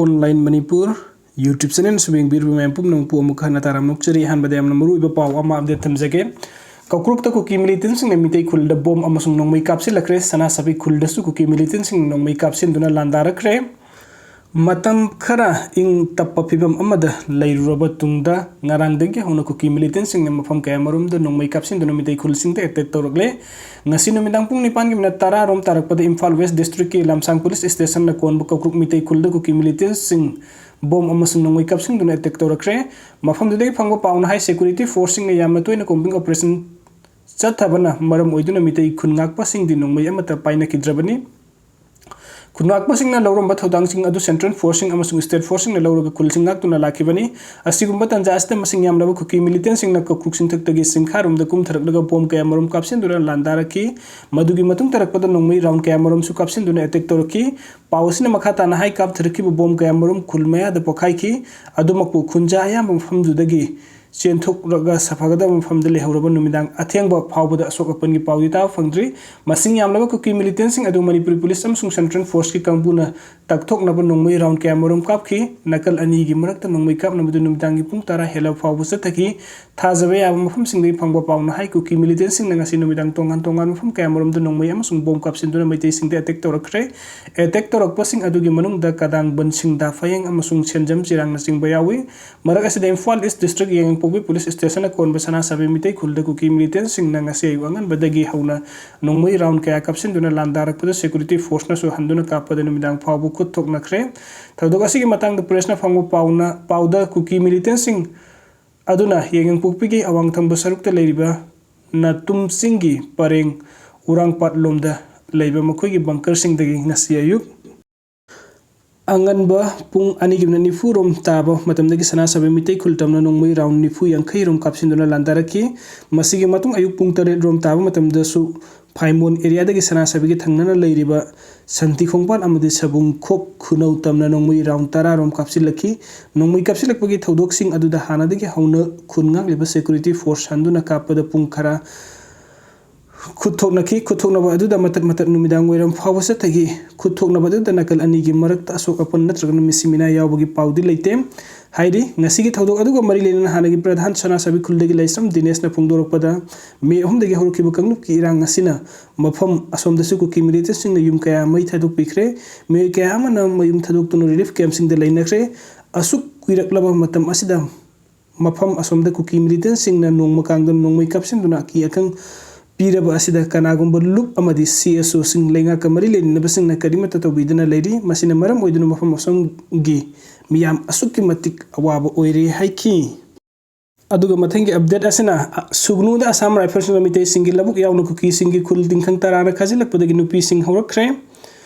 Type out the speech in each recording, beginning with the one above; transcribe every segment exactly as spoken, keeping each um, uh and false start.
Online Manipur YouTube channel ꯁꯨꯝ ꯌꯦꯡꯕꯤꯔꯤꯕ ꯃꯌꯥꯝ ꯄꯨꯝꯅꯃꯛꯄꯨ ꯑꯃꯨꯛ ꯍꯟꯅ ꯇꯥꯔꯝꯅ ꯑꯣꯛꯆꯔꯤ꯫ ꯑꯍꯥꯟꯕꯗ ꯌꯥꯝꯅ ꯃꯔꯨꯑꯣꯏꯕ ꯄꯥꯎ ꯑꯃ update ꯊꯝꯖꯒꯦ꯫ ꯀꯧꯀ꯭ꯔꯨꯛꯇ ꯀꯨꯀꯤ militantꯁꯤꯡꯅ ꯃꯤꯇꯩ ꯈꯨꯜꯗ bomb ꯑꯃꯁꯨꯡ ꯅꯣꯡꯃꯩ ꯀꯥꯞꯁꯤꯜꯂꯛꯈ꯭ꯔꯦ꯫ ꯁꯅꯥꯁꯥꯕꯤ ꯈꯨꯜꯗꯁꯨ ꯀꯨꯀꯤ militantꯁꯤꯡꯅ ꯅꯣꯡꯃꯩ ꯀꯥꯞꯁꯤꯟꯗꯨꯅ ꯂꯥꯟꯗꯥꯔꯛꯈ꯭ꯔꯦ꯫ ꯃꯇꯝ ꯈꯔ ꯏꯪ ꯇꯞꯄ ꯐꯤꯕꯝ ꯑꯃꯗ ꯂꯩꯔꯨꯔꯕ ꯇꯨꯡꯗ, ꯉꯔꯥꯡꯗꯒꯤ ꯍꯧꯅ ꯀꯨꯀꯤ militantꯁꯤꯡꯅ ꯃꯐꯝ ꯀꯌꯥꯃꯔꯨꯝꯗ ꯅꯣꯡꯃꯩ ꯀꯥꯞꯁꯤꯟꯗꯨꯅ ꯃꯤꯇꯩ ꯈꯨꯜꯁꯤꯡꯗ attack ꯇꯧꯔꯛꯂꯦ꯫ ꯉꯁꯤ ꯅꯨꯃꯤꯗꯥꯡ ꯄꯨꯡ ꯅꯤꯄꯥꯟꯒꯤ minute ꯇꯔꯥ ꯔꯣꯝ ꯇꯥꯔꯛꯄꯗ ꯏꯝꯐꯥꯜ West Districtꯀꯤ ꯂꯝꯁꯥꯡ police stationꯅ ꯀꯣꯟꯕ ꯀꯧꯀ꯭ꯔꯨꯛ ꯃꯤꯇꯩ ꯈꯨꯜꯗ ꯀꯨꯀꯤ militantꯁꯤꯡ bomb ꯑꯃꯁꯨꯡ ꯅꯣꯡꯃꯩ ꯀꯥꯞꯁꯤꯟꯗꯨꯅ attack ꯇꯧꯔꯛꯈ꯭ꯔꯦ꯫ ꯃꯐꯝꯗꯨꯗꯒꯤ ꯐꯪꯕ ꯄꯥꯎꯅ ꯍꯥꯏ, security forceꯁꯤꯡꯅ ꯌꯥꯝꯅ ꯇꯣꯏꯅ combing operation ꯆꯠꯊꯕꯅ ꯃꯔꯝ ꯑꯣꯏꯗꯨꯅ ꯃꯤꯇꯩ ꯈꯨꯟ ꯉꯥꯛꯄꯁꯤꯡꯗꯤ ꯅꯣꯡꯃꯩ ꯑꯃꯠꯇ ꯄꯥꯏꯅꯈꯤꯗ꯭ꯔꯕꯅꯤ꯫ ꯈꯨꯟ ꯉꯥꯛꯄꯁꯤꯡꯅ ꯂꯧꯔꯝꯕ ꯊꯧꯗꯥꯡꯁꯤꯡ ꯑꯗꯨ central forceꯁꯤꯡ ꯑꯃꯁꯨꯡ state forceꯁꯤꯡꯅ ꯂꯧꯔꯒ ꯈꯨꯜꯁꯤꯡ ꯉꯥꯛꯇꯨꯅ ꯂꯥꯛꯈꯤꯕꯅꯤ꯫ ꯑꯁꯤꯒꯨꯝꯕ ꯇꯥꯟꯖꯥ ꯑꯁꯤꯗ ꯃꯁꯤꯡ ꯌꯥꯝꯂꯕ ꯀꯨꯀꯤ militantꯁꯤꯡꯅ ꯀꯧꯀ꯭ꯔꯨꯛ ꯆꯤꯡꯊꯛꯇꯒꯤ ꯆꯤꯡꯈꯥꯔꯣꯝꯗ ꯀꯨꯝꯊꯔꯛꯂꯒ bomb ꯀꯌꯥꯃꯔꯨꯝ ꯀꯥꯞꯁꯤꯟꯗꯨꯅ ꯂꯥꯟꯗꯥꯔꯛꯈꯤ꯫ ꯃꯗꯨꯒꯤ ꯃꯇꯨꯡ ꯇꯥꯔꯛꯄꯗ ꯅꯣꯡꯃꯩ round ꯀꯌꯥꯃꯔꯨꯝꯁꯨ ꯀꯥꯞꯁꯤꯟꯗꯨꯅ attack ꯇꯧꯔꯛꯈꯤ꯫ ꯄꯥꯎ ꯑꯁꯤꯅ ꯃꯈꯥ ꯇꯥꯅ ꯍꯥꯏ, ꯀꯥꯞꯊꯔꯛꯈꯤꯕ bomb ꯀꯌꯥꯃꯔꯨꯝ ꯈꯨꯜ ꯃꯌꯥꯗ ꯄꯣꯈꯥꯏꯈꯤ꯫ ꯑꯗꯨꯃꯛꯄꯨ ꯈꯨꯟꯖꯥ ꯑꯌꯥꯝꯕ ꯃꯐꯝꯗꯨꯗꯒꯤ ꯆꯦꯟꯊꯣꯛꯂꯒ ꯁꯥꯐꯒꯗꯕ ꯃꯐꯝꯗ ꯂꯩꯍꯧꯔꯕ꯫ ꯅꯨꯃꯤꯗꯥꯡ ꯑꯊꯦꯡꯕ ꯐꯥꯎꯕꯗ ꯑꯁꯣꯛ ꯑꯄꯟꯒꯤ ꯄꯥꯎꯗꯤ ꯇꯥꯕ ꯐꯪꯗ꯭ꯔꯤ꯫ ꯃꯁꯤꯡ ꯌꯥꯝꯂꯕ ꯀꯨꯀꯤ militantꯁꯤꯡ ꯑꯗꯨ ꯃꯅꯤꯄꯨꯔꯤ police ꯑꯃꯁꯨꯡ central forceꯀꯤ ꯀꯥꯡꯕꯨꯅ ꯇꯛꯊꯣꯛꯅꯕ ꯅꯣꯡꯃꯩ round ꯀꯌꯥꯃꯔꯨꯝ ꯀꯥꯞꯈꯤ꯫ ꯅꯥꯀꯜ ꯑꯅꯤꯒꯤ ꯃꯔꯛꯇ ꯅꯣꯡꯃꯩ ꯀꯥꯞꯅꯕꯗꯨ ꯅꯨꯃꯤꯗꯥꯡꯒꯤ ꯄꯨꯡ ꯇꯔꯥ ꯍꯦꯜꯂꯕ ꯐꯥꯎꯕ ꯆꯠꯊꯈꯤ꯫ ꯊꯥꯖꯕ ꯌꯥꯕ ꯃꯐꯝꯁꯤꯡꯗꯒꯤ ꯐꯪꯕ ꯄꯥꯎꯅ ꯍꯥꯏ, ꯀꯨꯀꯤ militantꯁꯤꯡꯅ ꯉꯁꯤ ꯅꯨꯃꯤꯗꯥꯡ ꯇꯣꯉꯥꯟ ꯇꯣꯉꯥꯟꯕ ꯃꯐꯝ ꯀꯌꯥꯃꯔꯨꯝꯗ ꯅꯣꯡꯃꯩ ꯑꯃꯁꯨꯡ bomb ꯀꯥꯞꯁꯤꯟꯗꯨꯅ ꯃꯩꯇꯩꯁꯤꯡꯗ attack ꯇꯧꯔꯛꯈ꯭ꯔꯦ꯫ Attack ꯇꯧꯔꯛꯄꯁꯤꯡ ꯑꯗꯨꯒꯤ ꯃꯅꯨꯡꯗ ꯀꯗꯥꯡ ꯕꯟꯁꯤꯡꯗ ꯐꯌꯦꯡ ꯑꯃꯁꯨꯡ ꯁꯦꯟꯖꯝ ꯆꯤꯔꯥꯡꯅꯆꯤꯡꯕ ꯌꯥꯎꯏ꯫ ꯃꯔꯛ ꯑꯁꯤꯗ ꯏꯝꯐꯥꯜ East District ꯌꯥꯏꯉꯪꯄꯣꯛꯄꯤ police stationꯅ ꯀꯣꯟꯕ ꯁꯅꯥꯁꯥꯕꯤ ꯃꯤꯇꯩ ꯈꯨꯜꯗ ꯀꯨꯀꯤ militantꯁꯤꯡꯅ ꯉꯁꯤ ꯑꯌꯨꯛ ꯑꯉꯟꯕꯗꯒꯤ ꯍꯧꯅ ꯅꯣꯡꯃꯩ round ꯀꯌꯥ ꯀꯥꯞꯁꯤꯟꯗꯨꯅ ꯂꯥꯟꯗꯥꯔꯛꯄꯗ security forceꯅꯁꯨ ꯍꯟꯗꯨꯅ ꯀꯥꯞꯄꯗ ꯅꯨꯃꯤꯗꯥꯡ ꯐꯥꯎꯕ ꯈꯨꯠ ꯊꯣꯛꯅꯈ꯭ꯔꯦ꯫ ꯊꯧꯗꯣꯛ ꯑꯁꯤꯒꯤ ꯃꯇꯥꯡꯗ pressꯅ ꯐꯪꯕ ꯄꯥꯎꯅ, ꯄꯥꯎꯗ ꯀꯨꯀꯤ militantꯁꯤꯡ ꯑꯗꯨꯅ ꯌꯥꯏꯉꯪꯄꯣꯛꯄꯤꯒꯤ ꯑꯋꯥꯡ ꯊꯪꯕ ꯁꯔꯨꯛꯇ ꯂꯩꯔꯤꯕ ꯅꯥꯇꯨꯝ ꯆꯤꯡꯒꯤ ꯄꯔꯦꯡ ꯎꯔꯥꯡꯄꯥꯠ ꯂꯣꯝꯗ ꯂꯩꯕ ꯃꯈꯣꯏꯒꯤ bunkerꯁꯤꯡꯗꯒꯤ ꯉꯁꯤ ꯑꯌꯨꯛ ꯑꯉꯟꯕ ꯄꯨꯡ ꯑꯅꯤꯒꯤ minute ꯅꯤꯐꯨ ꯔꯣꯝ ꯇꯥꯕ ꯃꯇꯝꯗꯒꯤ ꯁꯅꯥꯁꯥꯕꯤ ꯃꯤꯇꯩ ꯈꯨꯜ ꯇꯝꯅ ꯅꯣꯡꯃꯩ round ꯅꯤꯐꯨ ꯌꯥꯡꯈꯩ ꯔꯣꯝ ꯀꯥꯞꯁꯤꯟꯗꯨꯅ ꯂꯥꯟꯗꯥꯔꯛꯈꯤ꯫ ꯃꯁꯤꯒꯤ ꯃꯇꯨꯡ ꯑꯌꯨꯛ ꯄꯨꯡ ꯇꯔꯦꯠ ꯔꯣꯝ ꯇꯥꯕ ꯃꯇꯝꯗꯁꯨ ꯐꯥꯏꯃꯣꯟ areaꯗꯒꯤ ꯁꯅꯥꯁꯥꯕꯤꯒꯤ ꯊꯪꯅꯅ ꯂꯩꯔꯤꯕ ꯁꯟꯇꯤ ꯈꯣꯡꯄꯥꯟ ꯑꯃꯗꯤ ꯁꯕꯨꯡꯈꯣꯛ ꯈꯨꯅꯧ ꯇꯝꯅ ꯅꯣꯡꯃꯩ round ꯇꯔꯥ ꯔꯣꯝ ꯀꯥꯞꯁꯤꯜꯂꯛꯈꯤ꯫ ꯅꯣꯡꯃꯩ ꯀꯥꯞꯁꯤꯜꯂꯛꯄꯒꯤ ꯊꯧꯗꯣꯛꯁꯤꯡ ꯑꯗꯨꯗ ꯍꯥꯟꯅꯗꯒꯤ ꯍꯧꯅ ꯈꯨꯟ ꯉꯥꯛꯂꯤꯕ security force ꯍꯟꯗꯨꯅ ꯀꯥꯞꯄꯗ ꯄꯨꯡ ꯈꯔ ꯈꯨꯠ ꯊꯣꯛꯅꯈꯤ꯫ ꯈꯨꯠ ꯊꯣꯛꯅꯕ ꯑꯗꯨꯗ ꯃꯇꯠ ꯃꯇꯠ ꯅꯨꯃꯤꯗꯥꯡ ꯋꯥꯏꯔꯝ ꯐꯥꯎꯕ ꯆꯠꯊꯈꯤ꯫ ꯈꯨꯠ ꯊꯣꯛꯅꯕ ꯑꯗꯨꯗ ꯅꯥꯀꯜ ꯑꯅꯤꯒꯤ ꯃꯔꯛꯇ ꯑꯁꯣꯛ ꯑꯄꯟ ꯅꯠꯇ꯭ꯔꯒꯅ ꯃꯤꯁꯤ ꯃꯤꯅꯥ ꯌꯥꯎꯕꯒꯤ ꯄꯥꯎꯗꯤ ꯂꯩꯇꯦ꯫ ꯍꯥꯏꯔꯤ, ꯉꯁꯤꯒꯤ ꯊꯧꯗꯣꯛ ꯑꯗꯨꯒ ꯃꯔꯤ ꯂꯩꯅꯅ ꯍꯥꯟꯅꯒꯤ ꯄ꯭ꯔꯙꯥꯟ ꯁꯅꯥꯁꯥꯕꯤ ꯈꯨꯜꯗꯒꯤ ꯂꯥꯏꯁ꯭ꯔꯝ ꯗꯤꯅꯦꯁꯅ ꯐꯣꯡꯗꯣꯔꯛꯄꯗ, ꯃꯦ ꯑꯍꯨꯝꯗꯒꯤ ꯍꯧꯔꯛꯈꯤꯕ ꯀꯥꯡꯂꯨꯞꯀꯤ ꯏꯔꯥꯡ ꯑꯁꯤꯅ ꯃꯐꯝ ꯑꯁꯣꯝꯗꯁꯨ ꯀꯨꯀꯤ ꯃꯤꯂꯤꯇꯦꯟꯁꯤꯡꯅ ꯌꯨꯝ ꯀꯌꯥ ꯃꯩ ꯊꯥꯗꯣꯛꯄꯤꯈ꯭ꯔꯦ꯫ ꯃꯤꯑꯣꯏ ꯀꯌꯥ ꯑꯃꯅ ꯃꯌꯨꯝ ꯊꯥꯗꯣꯛꯇꯨꯅ ꯔꯤꯂꯤꯐ ꯀꯦꯝꯞꯁꯤꯡꯗ ꯂꯩꯅꯈ꯭ꯔꯦ꯫ ꯑꯁꯨꯛ ꯀꯨꯏꯔꯛꯂꯕ ꯃꯇꯝ ꯑꯁꯤꯗ ꯃꯐꯝ ꯑꯁꯣꯝꯗ ꯀꯨꯀꯤ ꯃꯤꯂꯤꯇꯦꯟꯁꯤꯡꯅ ꯅꯣꯡꯃ ꯀꯥꯡꯗ ꯅꯣꯡꯃꯩ ꯀꯥꯞꯁꯤꯟꯗꯨꯅ ꯑꯀꯤ ꯑꯈꯪ ꯄꯤꯔꯕ ꯑꯁꯤꯗ ꯀꯅꯥꯒꯨꯝꯕ ꯂꯨꯞ ꯑꯃꯗꯤ ꯁꯤ ꯑꯦꯁ ꯑꯣꯁꯤꯡ, ꯂꯩꯉꯥꯛꯀ ꯃꯔꯤ ꯂꯩꯅꯕꯁꯤꯡꯅ ꯀꯔꯤꯃꯠꯇ ꯇꯧꯕꯤꯗꯅ ꯂꯩꯔꯤ꯫ ꯃꯁꯤꯅ ꯃꯔꯝ ꯑꯣꯏꯗꯨꯅ ꯃꯐꯝ ꯑꯁꯣꯝꯒꯤ ꯃꯤꯌꯥꯝ ꯑꯁꯨꯛꯀꯤ ꯃꯇꯤꯛ ꯑꯋꯥꯕ ꯑꯣꯏꯔꯦ ꯍꯥꯏꯈꯤ꯫ ꯑꯗꯨꯒ ꯃꯊꯪꯒꯤ ꯑꯞꯗꯦꯠ ꯑꯁꯤꯅ, ꯑ, ꯁꯨꯒꯅꯨꯗ ꯑꯁꯥꯝ ꯔꯥꯏꯐꯜꯁꯅ ꯃꯤꯇꯩꯁꯤꯡꯒꯤ ꯂꯧꯕꯨꯛ ꯌꯥꯎꯅ ꯀꯨꯀꯤꯁꯤꯡꯒꯤ ꯈꯨꯜ ꯇꯤꯡꯈꯪ ꯇꯔꯥꯅ ꯈꯥꯖꯤꯜꯂꯛꯄꯗꯒꯤ ꯅꯨꯄꯤꯁꯤꯡ ꯍꯧꯔꯛꯈ꯭ꯔꯦ꯫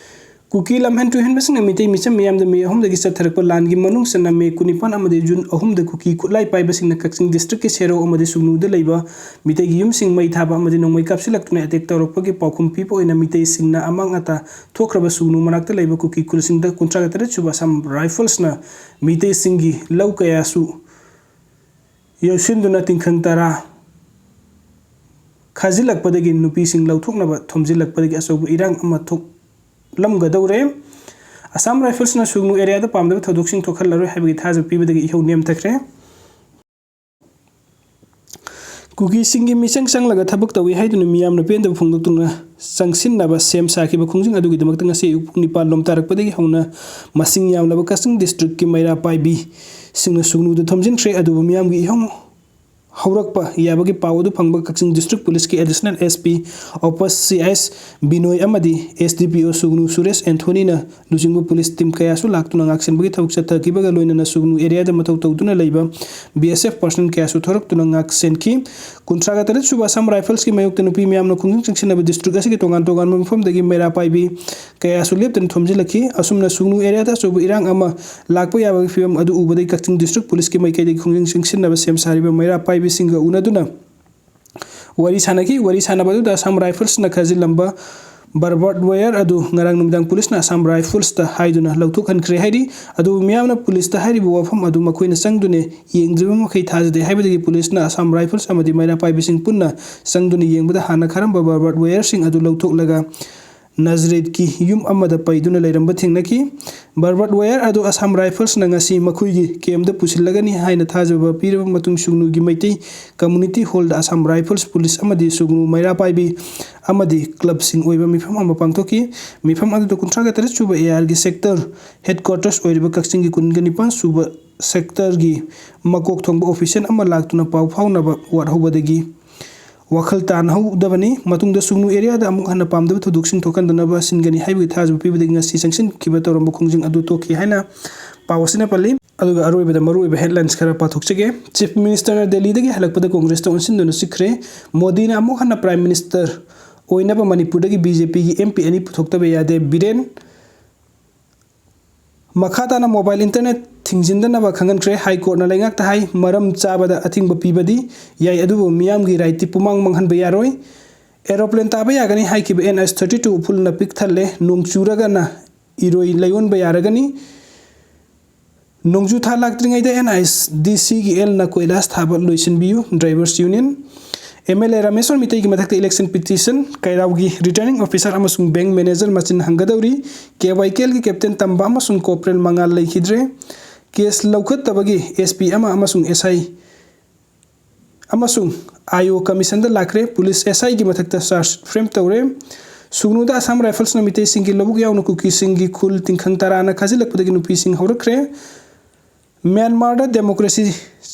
ꯀꯨꯀꯤ ꯂꯝꯍꯦꯟ ꯇꯨꯍꯦꯟꯕꯁꯤꯡꯅ ꯃꯤꯇꯩ ꯃꯤꯆꯝ ꯃꯤꯌꯥꯝꯗ ꯃꯦ ꯑꯍꯨꯝꯗꯒꯤ ꯆꯠꯊꯔꯛꯄ ꯂꯥꯟꯒꯤ ꯃꯅꯨꯡ ꯆꯟꯅ ꯃꯦ ꯀꯨꯟꯅꯤꯄꯥꯟ ꯑꯃꯗꯤ ꯖꯨꯟ ꯑꯍꯨꯝꯗ ꯀꯨꯀꯤ ꯈꯨꯠꯂꯥꯏ ꯄꯥꯏꯕꯁꯤꯡꯅ ꯀꯛꯆꯤꯡ ꯗꯤꯁꯇ꯭ꯔꯤꯛꯀꯤ ꯁꯦꯔꯧ ꯑꯃꯗꯤ ꯁꯨꯒꯅꯨꯗ ꯂꯩꯕ ꯃꯤꯇꯩꯒꯤ ꯌꯨꯝꯁꯤꯡ ꯃꯩ ꯊꯥꯕ ꯑꯃꯗꯤ ꯅꯣꯡꯃꯩ ꯀꯥꯞꯁꯤꯜꯂꯛꯇꯨꯅ ꯑꯦꯇꯦꯛ ꯇꯧꯔꯛꯄꯒꯤ ꯄꯥꯎꯈꯨꯝ ꯄꯤꯕ ꯑꯣꯏꯅ ꯃꯤꯇꯩꯁꯤꯡꯅ ꯑꯃꯥꯡ ꯑꯇꯥ ꯊꯣꯛꯈ꯭ꯔꯕ ꯁꯨꯒꯅꯨ ꯃꯅꯥꯛꯇ ꯂꯩꯕ ꯀꯨꯀꯤ ꯈꯨꯜꯁꯤꯡꯗ ꯀꯨꯟꯊ꯭ꯔꯥꯒ ꯇꯔꯦꯠ ꯁꯨꯕ ꯑꯁꯥꯝ ꯔꯥꯏꯐꯜꯁꯅ ꯃꯤꯇꯩꯁꯤꯡꯒꯤ ꯂꯧ ꯀꯌꯥꯁꯨ ꯌꯩꯁꯤꯟꯗꯨꯅ ꯇꯤꯡꯈꯪ ꯇꯔꯥ ꯈꯥꯖꯤꯜꯂꯛꯄꯗꯒꯤ ꯅꯨꯄꯤꯁꯤꯡ ꯂꯧꯊꯣꯛꯅꯕ ꯊꯣꯝꯖꯤꯜꯂꯛꯄꯗꯒꯤ ꯑꯆꯧꯕ ꯏꯔꯥꯡ ꯑꯃ ꯊꯣꯛꯂꯝꯒꯗꯧꯔꯦ꯫ ꯑꯁꯥꯝ ꯔꯥꯏꯐꯜꯁꯅ ꯁꯨꯒꯅꯨ ꯑꯦꯔꯤꯌꯥꯗ ꯄꯥꯝꯗꯕ ꯊꯧꯗꯣꯛꯁꯤꯡ ꯊꯣꯛꯍꯜꯂꯔꯣꯏ ꯍꯥꯏꯕꯒꯤ ꯊꯥꯖꯕ ꯄꯤꯕꯗꯒꯤ ꯏꯍꯧ ꯅꯦꯝꯊꯈ꯭ꯔꯦ꯫ ꯀꯨꯀꯤꯁꯤꯡꯒꯤ ꯃꯤꯆꯪ ꯆꯪꯂꯒ ꯊꯕꯛ ꯇꯧꯏ ꯍꯥꯏꯗꯨꯅ ꯃꯤꯌꯥꯝꯅ ꯄꯦꯟꯗꯕ ꯐꯣꯡꯗꯣꯛꯇꯨꯅ ꯆꯪꯁꯤꯟꯅꯕ ꯁꯦꯝ ꯁꯥꯈꯤꯕ ꯈꯣꯡꯖꯪ ꯑꯗꯨꯒꯤꯗꯃꯛꯇ ꯉꯁꯤ ꯑꯌꯨꯛ ꯄꯨꯡ ꯅꯤꯄꯥꯟ ꯂꯣꯝ ꯇꯥꯔꯛꯄꯗꯒꯤ ꯍꯧꯅ ꯃꯁꯤꯡ ꯌꯥꯝꯂꯕ ꯀꯛꯆꯤꯡ ꯗꯤꯁꯇ꯭ꯔꯤꯛꯀꯤ ꯃꯩꯔꯥ ꯄꯥꯏꯕꯤꯁꯤꯡꯅ ꯁꯨꯒꯅꯨꯗ ꯊꯣꯝꯖꯤꯟꯈ꯭ꯔꯦ꯫ ꯑꯗꯨꯕꯨ ꯃꯤꯌꯥꯝꯒꯤ ꯏꯍꯧ ꯍꯧꯔꯛꯄ ꯌꯥꯕꯒꯤ ꯄꯥꯎ ꯑꯗꯨ ꯐꯪꯕ ꯀꯛꯆꯤꯡ ꯗꯤꯁꯇ꯭ꯔꯤꯛ ꯄꯨꯂꯤꯁꯀꯤ additional S P ꯑꯣꯄꯁ C S ꯕꯤꯅꯣꯏ ꯑꯃꯗꯤ ꯑꯦꯁ ꯗꯤ ꯄꯤ ꯑꯣ ꯁꯨꯒꯅꯨ ꯁꯨꯔꯦꯁ ꯑꯦꯟꯊꯣꯅꯤꯅ ꯂꯨꯆꯤꯡꯕ ꯄꯨꯂꯤꯁ ꯇꯤꯝ ꯀꯌꯥꯁꯨ ꯂꯥꯛꯇꯨꯅ ꯉꯥꯛꯁꯦꯟꯕꯒꯤ ꯊꯕꯛ ꯆꯠꯊꯈꯤꯕꯒ ꯂꯣꯏꯅꯅ ꯁꯨꯒꯅꯨ ꯑꯦꯔꯤꯌꯥꯗ ꯃꯊꯧ ꯇꯧꯗꯨꯅ ꯂꯩꯕ ꯕꯤ ꯑꯦꯁ ꯑꯦꯐ ꯄꯥꯔꯁꯅꯦꯜ ꯀꯌꯥꯁꯨ ꯊꯣꯔꯛꯇꯨꯅ ꯉꯥꯛꯁꯦꯟꯈꯤ꯫ ꯀꯨꯟꯊ꯭ꯔꯥꯒ ꯇꯔꯦꯠ ꯁꯨꯕ ꯑꯁꯥꯝ ꯔꯥꯏꯐꯜꯁꯀꯤ ꯃꯥꯌꯣꯛꯇ ꯅꯨꯄꯤ ꯃꯌꯥꯝꯅ ꯈꯣꯡꯖꯪ ꯆꯪꯁꯤꯟꯅꯕ ꯗꯤꯁꯇ꯭ꯔꯤꯛ ꯑꯁꯤꯒꯤ ꯇꯣꯉꯥꯟ ꯇꯣꯉꯥꯟꯕ ꯃꯐꯝꯗꯒꯤ ꯃꯩꯔꯥ ꯄꯥꯏꯕꯤ ꯀꯌꯥꯁꯨ ꯂꯦꯞꯇꯅ ꯊꯣꯝꯖꯤꯜꯂꯛꯈꯤ꯫ ꯑꯁꯨꯝꯅ ꯁꯨꯒꯅꯨ ꯑꯦꯔꯤꯌꯥꯗ ꯑꯆꯧꯕ ꯏꯔꯥꯡ ꯑꯃ ꯂꯥꯛꯄ ꯌꯥꯕꯒꯤ ꯐꯤꯕꯝ ꯑꯗꯨ ꯎꯕꯗꯒꯤ ꯀꯛꯆꯤꯡ ꯗꯤꯁꯇ꯭ꯔꯤꯛ ꯄꯨꯂꯤꯁꯀꯤ ꯃꯥꯏꯀꯩꯗꯒꯤ ꯈꯣꯡꯖꯪ ꯆꯪꯁꯤꯟꯅꯕ ꯁꯦꯝ ꯁꯥꯔꯤꯕ ꯃꯩꯔꯥ ꯄꯥꯏꯕꯤꯁꯤꯡꯒ ꯎꯅꯗꯨꯅ ꯋꯥꯔꯤ ꯁꯥꯟꯅꯈꯤ꯫ ꯋꯥꯔꯤ ꯁꯥꯟꯅꯕ ꯑꯗꯨꯗ ꯑꯁꯥꯝ ꯔꯥꯏꯐꯜꯁꯅ ꯈꯥꯖꯤꯜꯂꯝꯕ barbed wire ꯑꯗꯨ ꯉꯔꯥꯡ ꯅꯨꯃꯤꯗꯥꯡ ꯄꯨꯂꯤꯁꯅ ꯑꯁꯥꯝ ꯔꯥꯏꯐꯜꯁꯇ ꯍꯥꯏꯗꯨꯅ ꯂꯧꯊꯣꯛꯍꯟꯈ꯭ꯔꯦ ꯍꯥꯏꯔꯤ꯫ ꯑꯗꯨꯕꯨ ꯃꯤꯌꯥꯝꯅ ꯄꯨꯂꯤꯁꯇ ꯍꯥꯏꯔꯤꯕ ꯋꯥꯐꯝ ꯑꯗꯨ ꯃꯈꯣꯏꯅ ꯆꯪꯗꯨꯅ ꯌꯦꯡꯗ꯭ꯔꯤꯕ ꯃꯈꯩ ꯊꯥꯖꯗꯦ ꯍꯥꯏꯕꯗꯒꯤ ꯄꯨꯂꯤꯁꯅ ꯑꯁꯥꯝ ꯔꯥꯏꯐꯜꯁ ꯑꯃꯗꯤ ꯃꯩꯔꯥ ꯄꯥꯏꯕꯤꯁꯤꯡ ꯄꯨꯟꯅ ꯆꯪꯗꯨꯅ ꯌꯦꯡꯕꯗ ꯍꯥꯟꯅ ꯈꯔꯝꯕ barbed wireꯁꯤꯡ ꯑꯗꯨ ꯂꯧꯊꯣꯛꯂꯒ ꯅꯖꯔꯦꯠꯀꯤ ꯌꯨꯝ ꯑꯃꯗ ꯄꯩꯗꯨꯅ ꯂꯩꯔꯝꯕ ꯊꯦꯡꯅꯈꯤ꯫ Barbed wire ꯑꯗꯨ ꯑꯁꯥꯝ ꯔꯥꯏꯐꯜꯁꯅ ꯉꯁꯤ ꯃꯈꯣꯏꯒꯤ ꯀꯦꯝꯗ ꯄꯨꯁꯤꯜꯂꯒꯅꯤ ꯍꯥꯏꯅ ꯊꯥꯖꯕ ꯄꯤꯔꯕ ꯃꯇꯨꯡ ꯁꯨꯒꯅꯨꯒꯤ ꯃꯩꯇꯩ ꯀꯝꯃꯨꯅꯤꯇꯤ ꯍꯣꯜꯗ ꯑꯁꯥꯝ ꯔꯥꯏꯐꯜꯁ ꯄꯨꯂꯤꯁ ꯑꯃꯗꯤ ꯁꯨꯒꯅꯨ ꯃꯩꯔꯥ ꯄꯥꯏꯕꯤ ꯑꯃꯗꯤ ꯀ꯭ꯂꯕꯁꯤꯡ ꯑꯣꯏꯕ ꯃꯤꯐꯝ ꯑꯃ ꯄꯥꯡꯊꯣꯛꯈꯤ꯫ ꯃꯤꯐꯝ ꯑꯗꯨꯗ ꯀꯨꯟꯊ꯭ꯔꯥꯒ ꯇꯔꯦꯠ ꯁꯨꯕ ARꯒꯤ ꯁꯦꯛꯇꯔ ꯍꯦꯗꯀ꯭ꯋꯥꯇꯔꯁ ꯑꯣꯏꯔꯤꯕ ꯀꯛꯆꯤꯡꯒꯤ ꯀꯨꯟꯒ ꯅꯤꯄꯥꯟ ꯁꯨꯕ ꯁꯦꯛꯇꯔꯒꯤ ꯃꯀꯣꯛ ꯊꯣꯡꯕ ꯑꯣꯐꯤꯁꯤꯌꯦꯜ ꯑꯃ ꯂꯥꯛꯇꯨꯅ ꯄꯥꯎ ꯐꯥꯎꯅꯕ ꯋꯥꯠꯍꯧꯕꯗꯒꯤ ꯋꯥꯈꯜ ꯇꯥꯅꯍꯧꯗꯕꯅꯤ꯫ ꯃꯇꯨꯡꯗ ꯁꯨꯒꯅꯨ ꯑꯦꯔꯤꯌꯥꯗ ꯑꯃꯨꯛ ꯍꯟꯅ ꯄꯥꯝꯗꯕ ꯊꯧꯗꯣꯛꯁꯤꯡ ꯊꯣꯛꯍꯟꯗꯅꯕ ꯁꯤꯟꯒꯅꯤ ꯍꯥꯏꯕꯒꯤ ꯊꯥꯖꯕ ꯄꯤꯕꯗꯒꯤ ꯉꯁꯤ ꯆꯪꯁꯤꯟꯈꯤꯕ ꯇꯧꯔꯝꯕ ꯈꯣꯡꯖꯪ ꯑꯗꯨ ꯇꯣꯛꯈꯤ ꯍꯥꯏꯅ ꯄꯥꯎ ꯑꯁꯤꯅ ꯄꯜꯂꯤ꯫ ꯑꯗꯨꯒ ꯑꯔꯣꯏꯕꯗ ꯃꯔꯨꯑꯣꯏꯕ headlines ꯈꯔ ꯄꯥꯊꯣꯛꯆꯒꯦ꯫ ꯆꯤꯐ ꯃꯤꯅꯤꯁꯇꯔꯅ ꯗꯦꯜꯂꯤꯗꯒꯤ ꯍꯜꯂꯛꯄꯗ ꯀꯣꯡꯒ꯭ꯔꯦꯁꯇ ꯑꯣꯟꯁꯤꯟꯗꯨꯅ ꯆꯠꯈ꯭ꯔꯦ꯫ ꯃꯣꯗꯤꯅ ꯑꯃꯨꯛ ꯍꯟꯅ ꯄ꯭ꯔꯥꯏꯝ ꯃꯤꯅꯤꯁꯇꯔ ꯑꯣꯏꯅꯕ ꯃꯅꯤꯄꯨꯔꯗꯒꯤ BJPꯒꯤ MP ꯑꯅꯤ ꯄꯨꯊꯣꯛꯇꯕ ꯌꯥꯗꯦ꯫ ꯕꯤꯔꯦꯟ ꯃꯈꯥ ꯇꯥꯅ ꯃꯣꯕꯥꯏꯜ ꯏꯟꯇꯔꯅꯦꯠ ꯊꯤꯡꯖꯤꯟꯗꯅꯕ ꯈꯪꯍꯟꯈ꯭ꯔꯦ꯫ ꯍꯥꯏ ꯀꯣꯔꯠꯅ ꯂꯩꯉꯥꯛꯇ ꯍꯥꯏ, ꯃꯔꯝ ꯆꯥꯕꯗ ꯑꯊꯤꯡꯕ ꯄꯤꯕꯗꯤ ꯌꯥꯏ, ꯑꯗꯨꯕꯨ ꯃꯤꯌꯥꯝꯒꯤ ꯔꯥꯏꯠꯇꯤ ꯄꯨꯃꯥꯡ ꯃꯥꯡꯍꯟꯕ ꯌꯥꯔꯣꯏ꯫ ꯑꯦꯔꯣꯄ꯭ꯂꯦꯟ ꯇꯥꯕ ꯌꯥꯒꯅꯤ ꯍꯥꯏꯈꯤꯕ NH thirty two ꯎꯐꯨꯜꯅ ꯄꯤꯛ ꯊꯜꯂꯦ꯫ ꯅꯣꯡ ꯆꯨꯔꯒꯅ ꯏꯔꯣꯏ ꯂꯩꯑꯣꯟꯕ ꯌꯥꯔꯒꯅꯤ꯫ ꯅꯣꯡꯖꯨ ꯊꯥ ꯂꯥꯛꯇ꯭ꯔꯤꯉꯩꯗ NHDCꯒꯤ ꯑꯦꯜꯅ ꯀꯣꯏꯂꯥꯁ ꯊꯥꯕ ꯂꯣꯏꯁꯤꯟꯕꯤꯌꯨ꯫ Drivers Union꯫ MLA ꯔꯥꯃꯦꯁꯣꯔ ꯃꯤꯇꯩꯒꯤ ꯃꯊꯛꯇ election petition꯫ ꯀꯩꯔꯥꯎꯒꯤ returning officer ꯑꯃꯁꯨꯡ bank manager ꯃꯆꯤꯟ ꯍꯪꯒꯗꯧꯔꯤ꯫ KYKLꯒꯤ captain ꯇꯝꯕ ꯑꯃꯁꯨꯡ corporal ꯃꯉꯥꯜ ꯂꯩꯈꯤꯗ꯭ꯔꯦ꯫ Case ꯂꯧꯈꯠꯇꯕꯒꯤ SP ꯑꯃ ꯑꯃꯁꯨꯡ SI ꯑꯃꯁꯨꯡ IO commissionꯗ ꯂꯥꯛꯈ꯭ꯔꯦ꯫ ꯄꯨꯂꯤꯁ SIꯒꯤ ꯃꯊꯛꯇ charge frame ꯇꯧꯔꯦ꯫ ꯁꯨꯒꯅꯨꯗ ꯑꯁꯥꯝ ꯔꯥꯏꯐꯜꯁꯅ ꯃꯤꯇꯩꯁꯤꯡꯒꯤ ꯂꯧꯕꯨꯛ ꯌꯥꯎꯅ ꯀꯨꯀꯤꯁꯤꯡꯒꯤ ꯈꯨꯜ ꯇꯤꯡꯈꯪ ꯇꯔꯥꯅ ꯈꯥꯖꯤꯜꯂꯛꯄꯗꯒꯤ ꯅꯨꯄꯤꯁꯤꯡ ꯍꯧꯔꯛꯈ꯭ꯔꯦ꯫ ꯃ꯭ꯌꯥꯟꯃꯥꯔꯗ democracy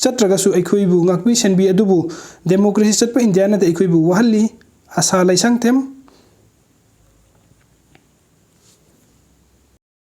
ꯆꯠꯇ꯭ꯔꯒꯁꯨ ꯑꯩꯈꯣꯏꯕꯨ ꯉꯥꯛꯄꯤ ꯁꯦꯟꯕꯤ, ꯑꯗꯨꯕꯨ democracy ꯆꯠꯄ ꯏꯟꯗꯤꯌꯥꯅꯗꯤ ꯑꯩꯈꯣꯏꯕꯨ ꯋꯥꯍꯜꯂꯤ꯫ ꯑꯁꯥ ꯂꯩꯁꯥꯡꯊꯦꯝ꯫